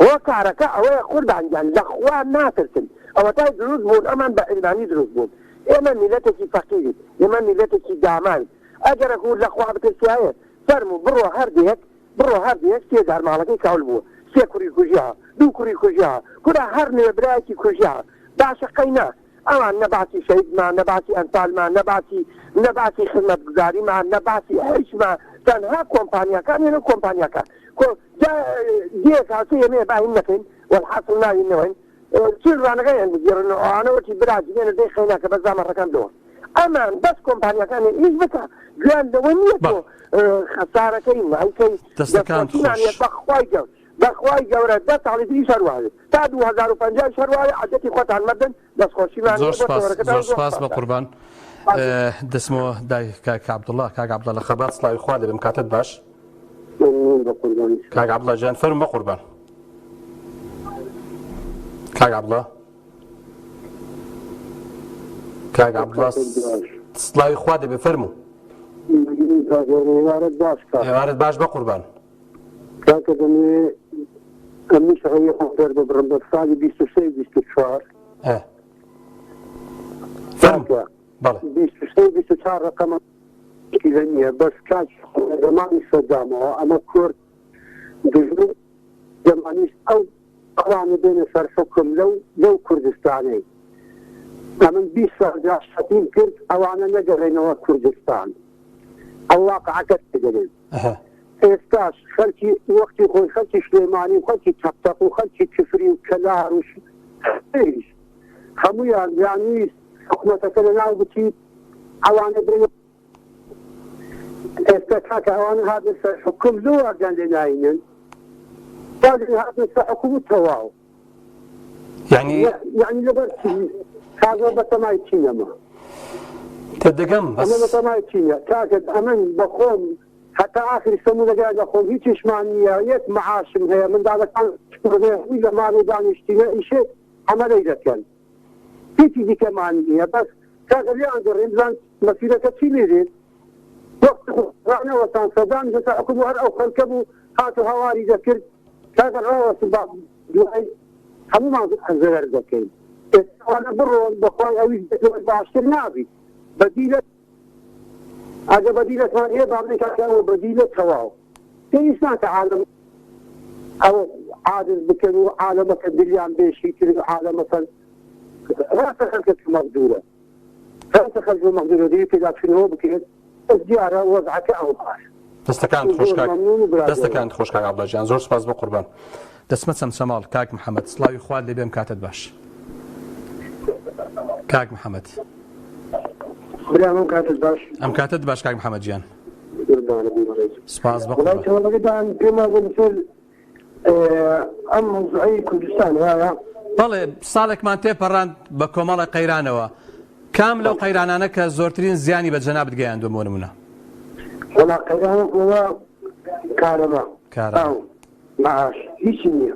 هۆکارەکە ئەوەیە قوربان گیان لە خوا ناترسن ئەوەتای دروست بوون ئەمان بە عیلمانی دروست بوون ئێمە میلەتێکی فەقیرین ئێمە میلەتێکی داماوین ئەگەرەکو لە خوا بترسیایە فەرموو بڕۆ هەر دێک بڕۆ هەر دێک سێ جار ماڵەکەی کاول بووە سێ کوڕی کوژیا دوو کوڕی کوژیا کورە هەر نوێ برایەکی کوژیا باشە قەی نا ئەوان نە باسی شەهیدمان نە باسی ئەنفالمان نە باسی نە باسی خزمەتگوزاریمان نە باسی هیچمان تەنها کۆمپانیاکان هێنە کۆمپانیاکان. کۆ جا دێک هاتوو ئێمەیە با هین نەکەین وەلحاسڵ ناوی نەوەین چیل ڕانەکانیان بگێڕن و ئەوانە وەکی برا جنێنە دەی خەینا کە بەس با مەڕەکان دۆن ئەمان بەس کۆمپانیاکانی ئیش بکە گوێیان لەوە نییە تۆ خەسارەکەی مایکەی دەستەکانت خۆش. بەخوای گەور بەخوای گەورە دە ساڵی تریش هەر وایە تا 2050 هەر وایە عەدەتی خۆتان مەدەن دەستخۆشیمان زۆر سپاس زۆر سپاس بە قوربان دەسمەوە دای کاک عەبدوڵڵا کاک عەبدوڵڵا لە خەبات سڵاوی خوا لێبم کاتت باش کاک عەبدوڵڵا جان فەرم بە قوربان کاک عەبدوڵڵا کاک عەبدوڵڵا سڵاوی خوا دەبێ فەرموو ئێوارت باش بە قوربان کاکە دەمەوێ ئەمنیش ڕەئی خۆم دەرببڕم بە ساڵی 23 24 کاکە 23 24 ڕقەمە مشکلە نییە بەس کاک زمانی سەدامەوە ئەمە کورد دژمن دەمانویست ئەو ئەوانە بێنە سەر حوکم لەو لەو کوردستانەی ئەمن 20 ساڵ جاشەتیم کرد ئەوانە نەگەڕێنەوە کوردستان ئەو واقعەکە تێدەگەن ئێستاش خەلکی وەختی خۆی خەلکی سلێمانی و خەلکی تەقتەق و خەلکی کفری و کەلار و هەولێریش هەموویان دەیانویست حکومەتەکە لەناو بچیت ئەوانە بێنە ئێستا کاکە ئەوانە هاتنە سەر حکوم لۆ وازیان لێ ناینن وازیان هاتنە سەر حکوم و تەواو یعنی یعنی لەبەر چی کاکە بەتەمای چی نەما تێدەگەم بەس ئەمە بەتەمای چینە کاکە ئەمن بەخۆم هەتا ئاخری سەمونەکە لە خۆم هیچیشمان نییە یەک معاشم هەیە منداڵەکان هەمووی لە ماڵ و دانیشتینە ئیشێ عەمەلەی دەکەن هیچی دیکەمان نییە بەس کاکە لێیان گەڕێن بزان مەسیرەکە چی لێ دێت وەختی خۆ ڕانەوەستان سەدام هەتا حکوم هەر ئەو خەلکە بوو هات و هاواری دەکرد کاکە ڕاوەستن با دوای هەموومان زەرەر دەکەین ئێستا ئەوانە بڕۆن بەخوای ئەویش دەکەوێت باشتر نابیت بەدیلە ئەگە بەدیلەتان هەیە با بڵێن کاکە ئەوە بەدیلە تەواو پێویست ناکە عالەم ئەوە عاجز بکەن و عالەمەکە دلیان بێشی تر و عالەمەکە ڕاستە خەلکەکە مەغدورە ڕاستە خەلک مەغدورە دەبێت پێداچوونەوە بکرێت بەس دیارە وەزعەکە ئەوهایە. دەستەکانت خۆش زۆر کاک مەمنون و برا گەورە. دەستەکانت خۆش کاک عەبدوڵا گیان زۆر سوپاس بۆ قوربان. دەچمە چەمچەماڵ کاک محەمەد سڵاوی خوات لێ بێم کاتت باش کاک محەمەد. برام ئەم کاتت باش. ئەم کاتت باش کاک محەمەد گیان. قوربانت بم بەڕێز. سوپاس بە وەڵای قوربان. تەوەرەکەتان پێم وابوو لەسەر ئەم مەوزوعەی کوردستان وایە؟ بەڵێ ساڵێکمان تێپەڕاند بە کۆمەڵێک قەیرانەوە کام لەو قەیرانانە کە زۆرترین زیانی بە جەنابت گەیاندووە بۆ نمونە؟ وەڵا قەیران وەکو ئەوە کارەبا، کارەبا. ئاو، مەعاش هیچی نییە.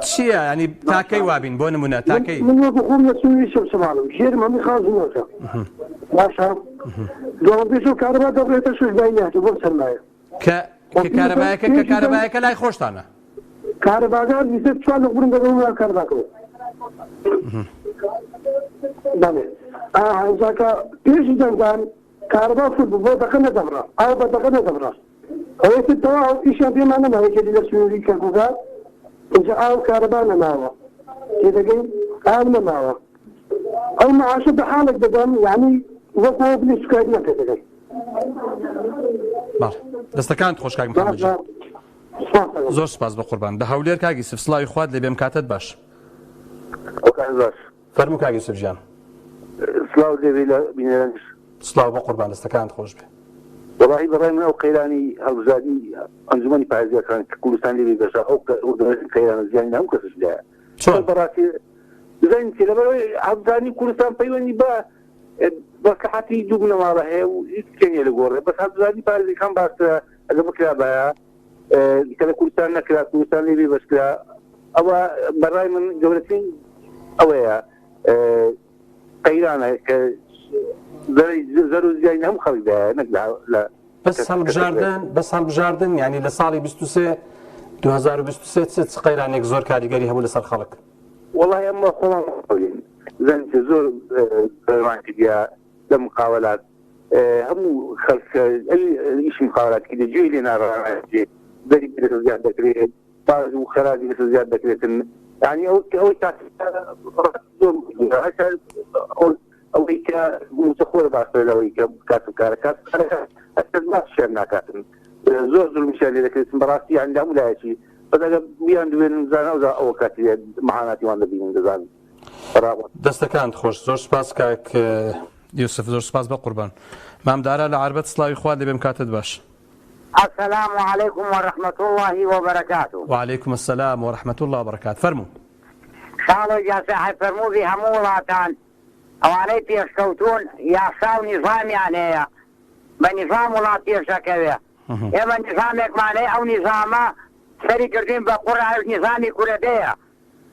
چییە ینی تاکەی وابین بۆ نمونە تاکەی؟ من وەکو خۆم لە سنووری چەمچەماڵم ژێرم هەمووی خازنۆکە باشە دوانزەی شەو کارەبا دەبڕێتە شەش بای ناتوو بۆم سەرمایە. کە کە کارەبایەکە کە کارەبایەکە لای خۆشتانە. کارەباگان 24 لق برم دەگەڵ وڵات کارەباکەوە. بەڵێ ئا کە پێش دەنگدان کارەبا فول بوو بۆ دەقە نەدەبڕا ئاو بە دەقە نەدەبڕا ئەوەی تر تەواو ئیشیان پێمان نەما یەکێتی لە سنووری کەرکووکا ئینجا ئاو کارەبا نەماوە تێدەگەی ئاو نەماوە ئەو معاشە بە حاڵێک دەدەم یعنی وەکو ئەوە بلێ سوکایەتیمان پێ دەکەن. بەڵێ دەستەکانت خۆش کاک محەممەد گیان. زۆر سپاس بە قوربان لە هەولێر کاک یوسف سڵاوی خوات لێ بێم کاتت باش. کاتت باش. فەرموو کاک یوسف گیان. سڵاو لێ لە بینەرانیش. سڵاو بە قوربان دەستەکانت خۆش بێ. وەڵاهی بەڕای من ئەو قەیرانی هەڵبژاردنی ئەنجومەنی پارێزگاکان کە کوردستان لێ بێبەشە ئەو قەیرانە زیانی لە هەموو کەسش دایە. چۆن؟ بەڕاستی بزانین چی لەبەرئەوەی هەڵبژاردنی کوردستان پەیوەندی بە مەسلحەتی دوو بنەماڵە هەیە و هیچ شتێ نییە لە گۆڕێ بەس هەڵبژاردنی پارێزگاکان باشترە ئەگەر بکرابایە کە لە کوردستان نەکرا کوردستان لێ بێبەش کرا ئەوە بەڕای من گەورەترین ئەوەیە قەیرانە کە زەرەر و زیانی هەموو خەڵکدایە نەک لە بەس هەڵبژاردن بەس هەڵبژاردن یعنی لە ساڵی 23 2023 چ قەیرانێک زۆر کاریگەری هەبوو لەسەر خەڵک وەڵای ئەمە خۆمان خۆین زەنج زۆر زەرمان کردیا لە مقاولات هەموو خەڵک ئیش مقاولات کردی گوێی لێ ناڕانێ دەری لەسەر زیاد دەکرێت باج و خەراجی لەسەر زیاد دەکرێتن یعنی ئەو ئەوەی زۆر ئەوەی کە موچەخۆرە باشترە لەوەی کە کاسبکارە کاسبکارەکە هەر کەس باشیان ناکاتن. زۆر زولمیشیان لێ دەکرێتن بەڕاستی یانی لە هەموو لایەکی بەس ئەگەر بیان دوێنن بزانن ئەوجا ئەوە کاتی معاناتی وان دەبینن دەزانن بەڕاوە. دەستەکانت خۆش زۆر سوپاس کاک یوسف زۆر سوپاس بەقوربان مام دارا لە عەربەت سڵاوی خوات لێبێم کاتت باش. السلام علیکم و رحمە اللە و بەرەکاتو. وعلیکم السلام و رحمە اللە و بەرەکات فەرموو. خاڵۆ گیان ساحێب فەرمووبی هەموو وڵاتان ئەوانەی پێشکەوتوون یاسا و نیزامیان هەیە بە نیزام وڵات پێش دەکەوێ ئێمە نیزامێکمان هەیە ئەو نیزامە سەری کردوین بە قوڕ ئەوش نیزامی کورەدەیە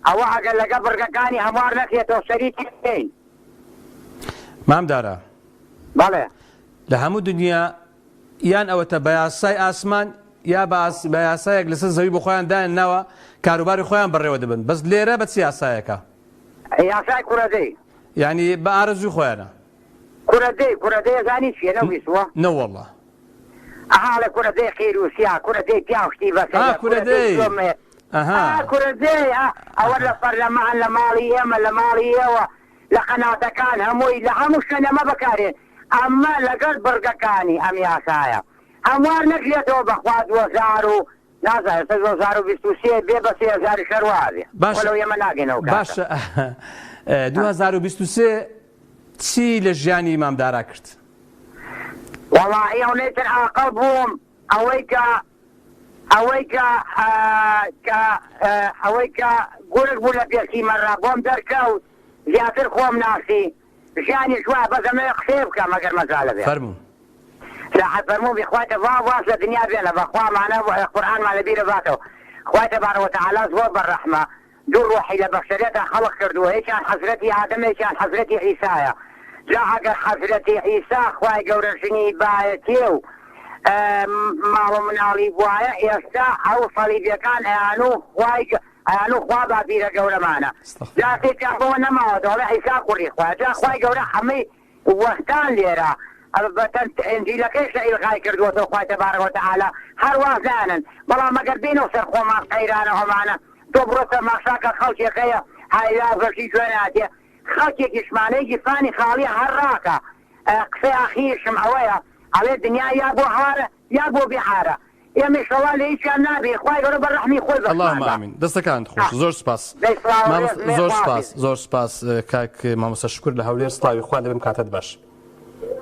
ئەوە ئەگەر لەگە بڕگەکانی هەموار نەکرێتەوە سەری تێکدەین. مام دارا. بەڵێ. لە هەموو دنیا یان ئەوەتە بە یاسای ئاسمان یا بە یاسایەک لەسەر زەوی بۆ خۆیان دایان ناوە کاروباری خۆیان بەڕێوە دەبن بەس لێرە بە چ یاسایەکە؟ یاسای کوڕەدەی. یانی بە ئارەزووی خۆیانە. کورە دەی کورە دەی ئەزانی چیە نەویستوە. نەوەڵا. ئەها ئەڵێ کورە دەی قیر و سیا کورە دەی پیاو شتی بەسەرە ئا کورە دەی ئەها. ئا کورە دەی ئا ئەوە لە پەرلەمان لە ماڵی ئێمە لە ماڵی ئێوە لە قەناتەکان هەمووی لە هەموو شوێن ئەمە بەکارێن ئەمە لەگەڵ بڕگەکانی ئەم یاسایە هەموار نەکرێتەوە بەخوا 2000 و نازانم ئێستا 2023 بێ بە سێ هەزاریش هەر وا ئەبێ باشە وەلەو ئێمە ناگەینە ئەو کاتە. باشە 2023 چی لە ژیانی مام دارا کرد؟ وەڵاهی ئەونەی تر ئاقڵ بووم ئەوەی کە ئەوەی کە کە ئەوەی کە گورگ بوو لە پێستی مەڕا بۆم دەرکەوت زیاتر خۆم ناسی ژیانیش وایە بەس ئەمەوێ قسەیە بکەم ئەگەر مەجالە بێ. فەرموو. ساحەت فەرموو بی خوای تە وا واز لە دنیا بێنە بەخوا ئەمانە قورئانمان لە بیرە باتەوە خوای تبارک وتعالی زۆر بە ڕەحمە دوو ڕۆحی لە بەشەریەتا خەڵق کردووە یەکیان حەزرەتی ئادەمە یەکیان حەزرەتی عیسایە جا ئەگەر حەزرەتی عیسا خوای گەورە ژنی بایەتێ و ماڵ و مناڵی بوایە ئێستا ئەو سەڵیبیەکان ئەیانو خوای ئەیانو خوا باپیرە گەورەمانە جا سێکیان بەوە نەماوەتەوە ئەڵێ عیسا کوڕی خوایە جا خوای گەورە ئەمەی وەستان لێرە بەتەن ئینجیلەکەیشە ئیلغای کردووەتەوە خوای تبارک وتعالی هەر واز نایەنن بەڵام ئەگەر بێینەوە سەر خۆمان قەیرانە ئەمانە تۆ بڕۆ تەماشا کە خەڵکێک هەیە هایلا بەشی گوێ ناتێ خەڵکێکیشمان هەیە گیرفانی خاڵیە هەر ڕاکا قسەی ئاخیریشم ئەوەیە ئەڵێ دنیا یا بۆ هارە یا بۆ بێ عارە ئێمەیش ڕەوا لە هیچیان نابین خوای گەورە بە ڕەحمی خۆی بەشمان اللهم با. آمین دەستەکانت خۆش زۆر سپاس دەی سڵاو مامۆ ڕێز مێ زۆر خوا سپاس حافیز. زۆر سپاس کاک مامۆستا شکر لە هەولێر سڵاوی خوا لێبم کاتت باش.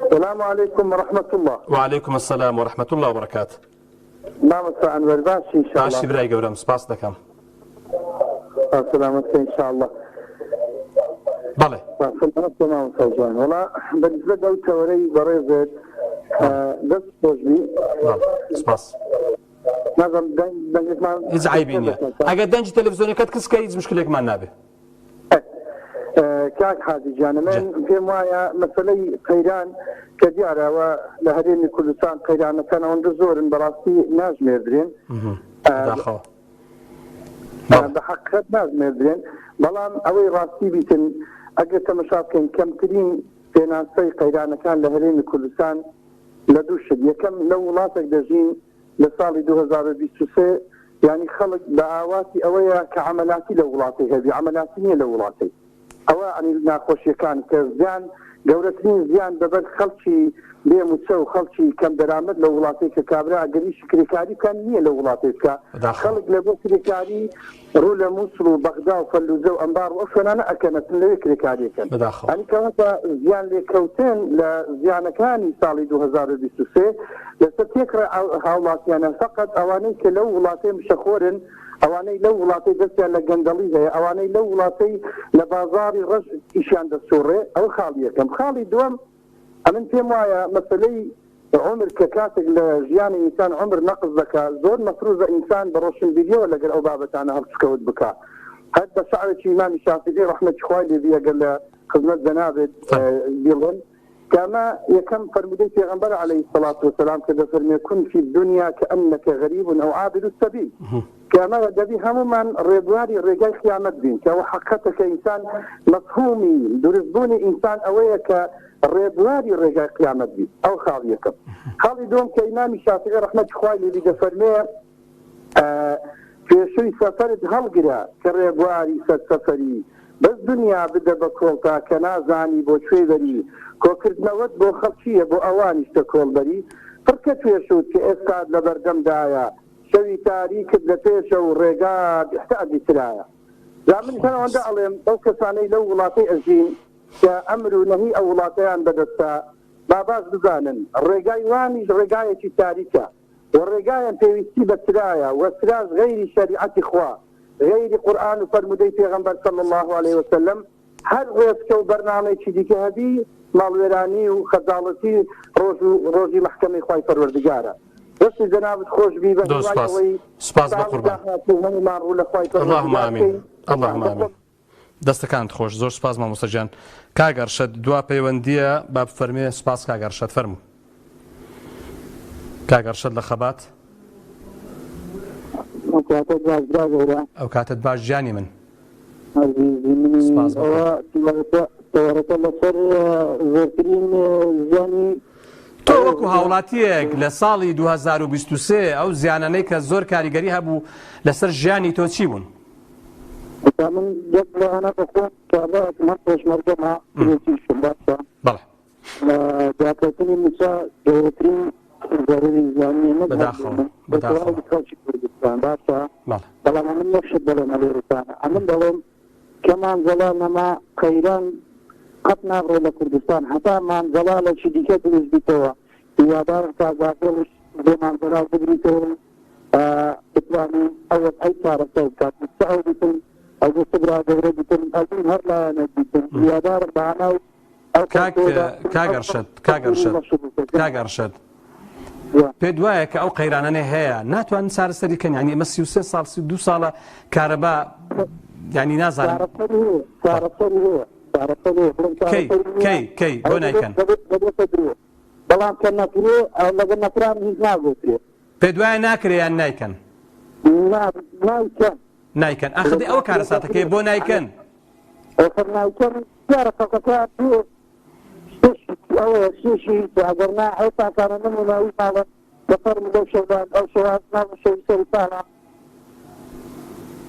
سلام علیکم و رحمة اللە. وعلیکم السلام و رحمة اللە و برکات. مامۆستا ئەنوەر باشی ان شاء اللە. باشی برای گەورەم سپاست دەکەم. خوا سەلامەت کە ان شاء اللە. بەڵێ. خوا سەلامەت کە مامۆستا گیان. وەڵا بە نیسبەت ئەو تەوەرەی بەڕێزت دەست خۆش بی. بەڵێ سپاس. نازانم دەنگ دەنگێکمان هیچ عەیبی نییە ئەگەر دەنگی تەلەفزیۆنەکەت کز کەی هیچ مشکلێکمان نابێ. کاک حاجی گیان من پێم وایە مەسەلەی قەیران کە دیارە ئەوە لە هەرێمی کوردستان قەیرانەکان ئەوەندە زۆرن بەڕاستی ناژمێردرێن بەداخەوە بە حەقیقەت ناژمێردرێن بەڵام ئەوەی ڕاستی بیتن ئەگەر تەمەشا بکەین کەمترین پێناسەی قەیرانەکان لە هەرێمی کوردستان لە دوو شت یەکەم لە وڵاتێک دەژین لە ساڵی 2023 یانی خەڵک بە ئاواتی ئەوەیە کە عەمەلاتی لەو وڵاتەی هەبی عەمەلاتی نیە لەو وڵاتەی ئەوە یانی ناخۆشیەکان کە زیان گەورەترین زیان بەبەر خەڵکی بێ موچە و خەڵکی کەم دەرامەت لەو وڵاتەی کە کابرا ئەگەر ئیشی کرێکاری بکا نیە لەو وڵاتەی بکا بەداخەوە. خەڵک لە بۆ کرێکاری ڕوو لە موسڵ و بەغدا و فەلوجە و ئەنبار و ئەو شوێنانە ئەکەن ئەچن لەوێ کرێکاری ئەکەن بەداخەوە. یانی کەواتە زیان لێکەوتن لە زیانەکانی ساڵی 2023 لەسەر تێکڕای هاوڵاتیانە فەقەت ئەوانەی کە لەو وڵاتەی مشەخۆرن ئەوانەی لەو وڵاتەی دەستیان لە گەندەڵی هەیە ئەوانەی لەو وڵاتەی لە بازاڕی ڕەش ئیشیان دەسوڕێ ئەوە خاڵی یەکەم خاڵی دووەم ئەمن پێم وایە مەسەلەی عومر کە کاتێک لە ژیانی ئینسان عومر نەقس دەکا زۆر مەفروزە ئینسان بە ڕۆشنبیریەوە لەگەر ئەو بابەتانە هەڵسوکەوت بکا هەر بە شعرێکی ئیمامی شافیعی ڕەحمەتی خوای لێ بی ئەگەر لە خزمەت جەنابت بیڵێم کە ئەمە یەکەم فەرموودەی پێغەمبەرە علیە الصلوة والسلام کە دەفەرموێ کن فی الدنیا کانک غریب او عابر السبیل کە ئەمە دەبی هەموومان ڕێبواری ڕێگای قیامەت بین کە ئەوە حەقیقەتە کە ئینسان مەفهومی دروستبوونی ئینسان ئەوەیە کە ڕێبواری ڕێگای قیامەت بی ئەو خاڵی یەکەم خاڵی دووەم کە ئیمامی شافعی ڕەحمەتی خوای لێبی دەفەرموێ پێشووی سەفەرت هەڵگرە کە ڕێبواری سەر سەفەری بەس دونیا بدە بە کۆڵتا کە نازانی بۆ کوێی بەری کۆکردنەوەت بۆ خەڵکییە بۆ ئەوانیش تە کۆڵبەری. پڕکە توێشووت کە ئێستات لە بەردەمدایە شەوی تاریکت لە پێشە و ڕێگات ئیحتاجی چرایە. جا منیش هەر ئەوەندە ئەڵێم بەو کەسانەی لەو وڵاتەی ئەژین کە ئەمر و نەهی ئەو وڵاتەیان بەدەستە با باش بزانن ڕێگای وانیش ڕێگایەکی تاریکە و ڕێگایان پێویستی بە چرایە و چراش غەیری شەریعەتی خوا غەیری قورئان و فەرموودەی پێغەمبەر صلی اللە علیە وسلم هەر ڕێچکە و بەرنامەیەکی دیکە هەبی ماڵوێرانی و خەجاڵەتی ڕۆژ و ڕۆژی مەحکەمەی خوای پەروەردگارە. دەستی جەنابت خۆش بی بە زۆر هیوای سپاس. ئەوەی سپاس بە ساڵی قوربان. داهاتوو هەموومان ڕوو لە خوای اللهم پەروەردگار آمین. بکەین. اللهم آمین. دەستەکانت خۆش زۆر سپاس مامۆستا گیان. کاک ئەرشەد دوا پەیوەندییە با بفەرمێ سپاس کاک ئەرشەد فەرموو. کاک ئەرشەد لە خەبات. ئەو کاتەت باش برا گەورە. ئەو کاتەت باش گیانی من. ئەزیزی منی سپاس بۆ ئەوە تەوەرەکە تەوەرەکە لەسەر زۆرترین زیانی تۆ وەکو هاوڵاتیەک لە ساڵی 2023 ئەو زیانانەی کە زۆر کاریگەری هەبوو لەسەر ژیانی تۆ چی بوون؟ تا من یەک لەوانە بەخۆم کابرایەکم هەم پێشمەرگەمە کرێچیشم باشە بەڵێ لە دواکەوتنی مووچە گەورەترین زەرەری زیانیە نەک هەر بەداخەوە من بۆ بەداخەوە تەواوی خەڵکی کوردستان باشە بەڵێ بەڵام ئەمن یەک شت دەڵێم ئەلێرەتانە ئەمن دەڵێم کە مام جەلال نەما قەیران قەت نابڕێ لە کوردستان هەتا مام جەلالێکی دیکە دروست بیتەوە هیوادارم کاک بافڵیش بۆ مام جەلال بگریتەوە و بتوانێ ئەو وەزعەی چارەسەر بکات چ ئەو بیتن ئەو بۆ چ برا گەورە بیتن ئەو هەر لایەنێک بیتن هیوادارم بە هانای کاک کاک ئەرشەد کاک ئەرشەد کاک ئەرشەد پێت وایە کە ئەو قەیرانانەی هەیە ناتوانن چارەسەری کەن یعنی ئێمە 33 ساڵ 32 ساڵە کارەبا یعنی نازانم کەی کەی کەی بۆ نایکەن بەڵام کە نەکرێ لەگەر نەکران هیچ ناگوترێ پێت وایە ناکرێ یان نایکەن نایکەن نایکەن ئاخر دەی ئەوە کارەساتەکەی بۆ نایکەن ئەخر نایکەن دیارە خەڵکەکە بێ شتێکی ئەوەیە شتێکی هیچە ئەگەر نا ئەو تاکانە نموونە ئەو ماڵە دەفەرم لەو شەودا ئەو شەوە ناو شەوی سەری ساڵە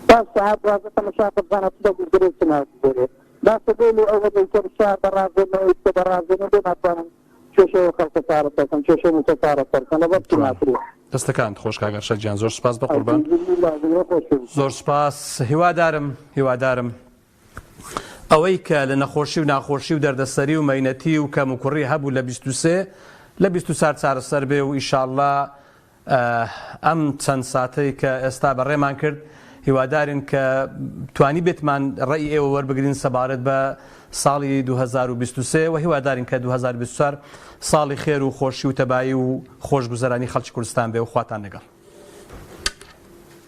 پاش سەعات 12 تەمەشا کە بزانە چ دەگوزرێ چ ناگوزرێ باشە بۆ لۆ ئەوە دەیکەن شار دەڕازێنەوە ئیسکە دەڕازێنەوە بۆ ناتوانن کێشەی خەڵکە چارەسەر کەن کێشەی مووچە چارەسەر کەن لەبەر چی ناکرێ دەستەکانت خۆش کاک ئەرشەد گیان زۆر سپاس بەقوربان زۆر سپاس هیوادارم هیوادارم ئەوەی کە لە نەخۆشی و ناخۆشی و دەردەسەری و مەینەتی و کەموکوڕی هەبوو لە 23 لە 24 چارەسەر بێ و ئیشاڵڵا ئەم چەند ساتەی کە ئێستا بەڕێمان کرد هیوادارین کە توانیبێتمان ڕەئی ئێوە وەربگرین سەبارەت بە ساڵی 2023 و هیوادارین کە 2024 ساڵی خێر و خۆشی و تەبایی و خۆشگوزەرانی خەڵکی کوردستان بێ و خواتان لەگەڵ.